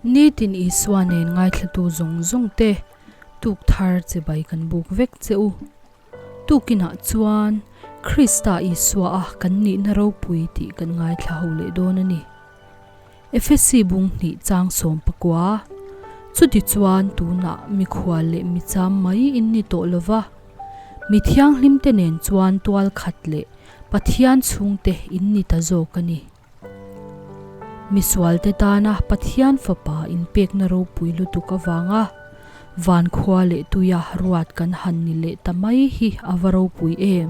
Nitin Isua nen ngaithlatu zawng zawng te tuk thar chibai kan buk vek che u. Tukinah chuan Krista Isua a kan nihna ropui tih kan ngaithla ho leh dawn a ni. Efesi bung hnih chang 19, Chutichuan tunah mikhual leh micham mai in ni tawh lova, mi thianghlimte nen chuan tual khat leh Pathian chhungte in ni ta zawk a ni. Misualte tana Pathian Fapa inpekna ropui lutuk avanga vankhua leh tuia ruat kan han ni leh ta mai hi a va ropui em?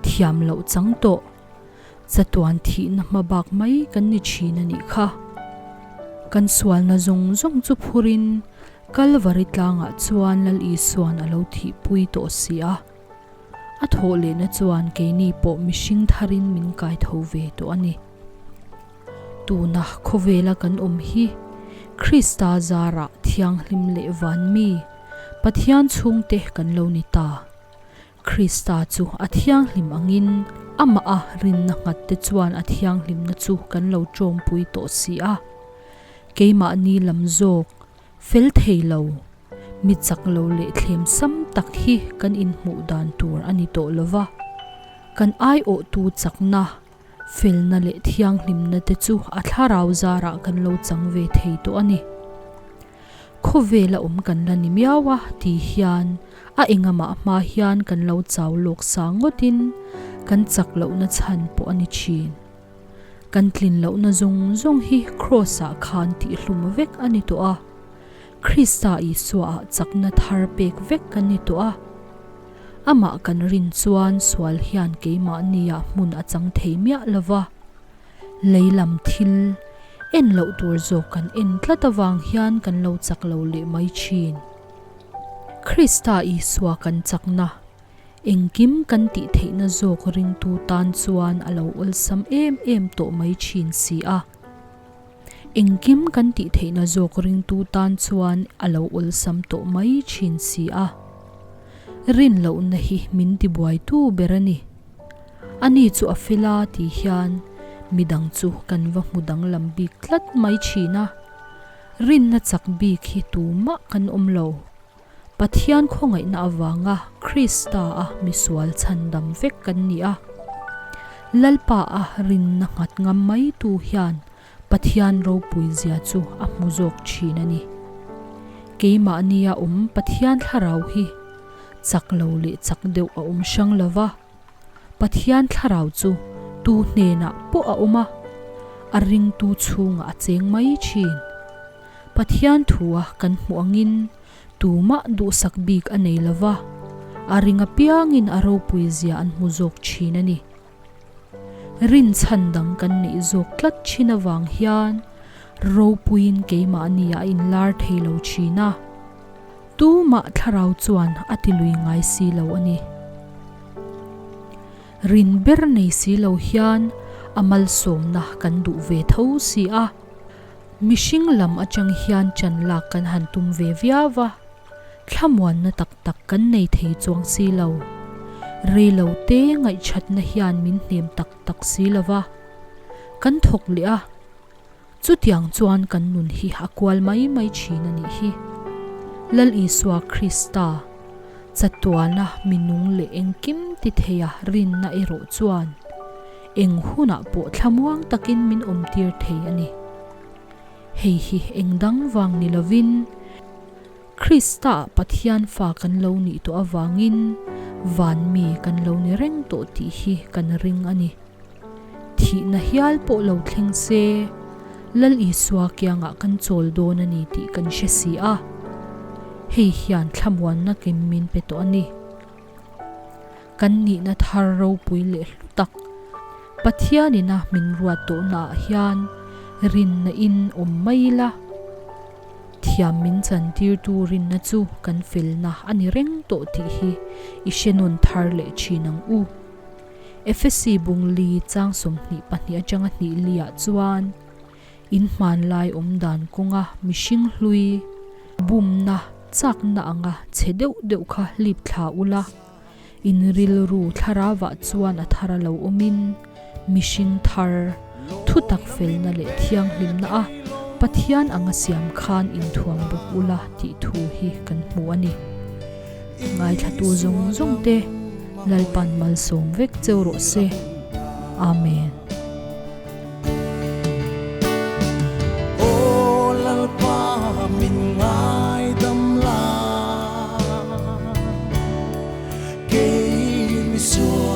Thiam loh chang tawh. Chatuan thihna hma bak mai kan ni thin a nih kha. Kan sualna zawng zawng chu phurin Kalvari tlangah chuan Lal Isuan a lo thihpui tawh si a. A thawh lehna chuan keini pawh mihring tharin min kai tho ve tawh a ni. Tuna khawvela kan awm hi Krista zarah thianghlim leh van mi, Pathian chhungte kan lo ni ta. Krista chu a thianghlim angin amah a rinna nghatte chuan a thianghlimna chu kan lo tawmpui tawh si a. Keimahni lam zawk fel thei lo, mi chak lo leh thlem sam tak hi kan inhmuh dan tur a ni tawh lo va. Kan aiawhtu chakna, felna leh thianghlimna te chu a thlarau zarah kan lo chang ve thei tawh a ni. Khawvela awm kan la ni miau a ti hian a engamah hma hian kan lo chau lawk sa ngawtin kan chak lohna chhan pawh a ni thin. Kan tlin lohna zawng zawng hi Kraws-ah khan tihhlum vek a ni tawh a, Krista Isua-ah chakna thar pek vek kan ni tawh a. Amah kan rin chuan sual hian keimahnia hmun a chang thei miah lo va. Lei lam thil en loh tur zawk kan en tlat avang hian kan lo chak lo leh mai thin. Krista Isua kan chakna, engkim kan tih theihna zawk ringtu tan chuan a lo awlsam em em tawh mai thin si a. Engkim kan tih theihna zawk ringtu tan chuan a lo awlsam tawh mai thin si a. Rin lohna hi min tibuaitu ber a ni. Ani chu a fel a tih hian midang chu kan va hmu danglam bik tlat mai thin a. Rinna chak bik hi tumah kan awm lo. Pathian khawngaihna avanga Krista a misual chhandam vek kan ni a. Lalpa a rinna nghat ngam mai tu hian Pathian ropui zia chu a hmu zawk thin a ni. Keimahnia awm Pathian thlarau hi chak lo leh chak deuh a awm hrang lo va. Pathian thlarau chu tu hnenah pawh a awm a, a ringtu chhungah a cheng mai thin. Pathian thua kan hmuh angin tumah duhsak bik a nei lo va, a ring apiangin a ropui zia an hmu zawk thin a ni. Rinchhan dang kan neih zawk tlat thin avang hian ropuiin keimahni a inlar thei lo thin a. Tumah thlarau chuan a ti lui ngai si lo a ni. Rin ber nei si lo hian a malsawmna kan duh ve tho si a. Mihring lam atang hian chan lak kan han tum ve viau a, thlamuanna tak tak kan nei thei chuang si lo. Rei lo te ngaihchatna hian min hnem tak tak si lo va, kan thawk leh a. Chutiang chuan kan nun hi a kual mai mai thin a nih hi. Lal Isua Krista, chatuana mi nung leh engkim ti theia rinna erawh chuan eng hunah pawh thlamuang takin min awmtir thei a ni. Hei hi eng dang vang ni lovin, Krista Pathian fa kan lo nih tawh avangin van mi kan lo ni reng tawh tih hi kan ring a ni. Thihna hial pawh lo thleng se, Lal Isua kiangah kan chawl dawn a ni tih kan hre si a. Hei hian thlamuanna kim min pe tawh a ni. Kan nihna thar ropui leh hlu tak, Pathianina min ruat tawhnaah hian rinna in awm mai ila. Thiam min chantirtu rinna chu kan felna a ni reng tawh tih hi i hre nawn thar leh thin ang u. Efesi bung li chang 22 atanga hnih liah chuan in hmanlai awm dan kawnga mihring hlui bumna chakna anga chhe deuh deuh kha hlip thla ula, in rilru thlarauah chuan a thar a lo awmin mihring thar, thutak felna leh thianghlimna a Pathian anga siam khan inthuam bawk ula tih thu hi kan hmu a ni. Ngaithlatu zawng zawng te Lalpan malsawm vek cheu rawh se. Amen. Aw Lalpa min ngaidam la, kei misual.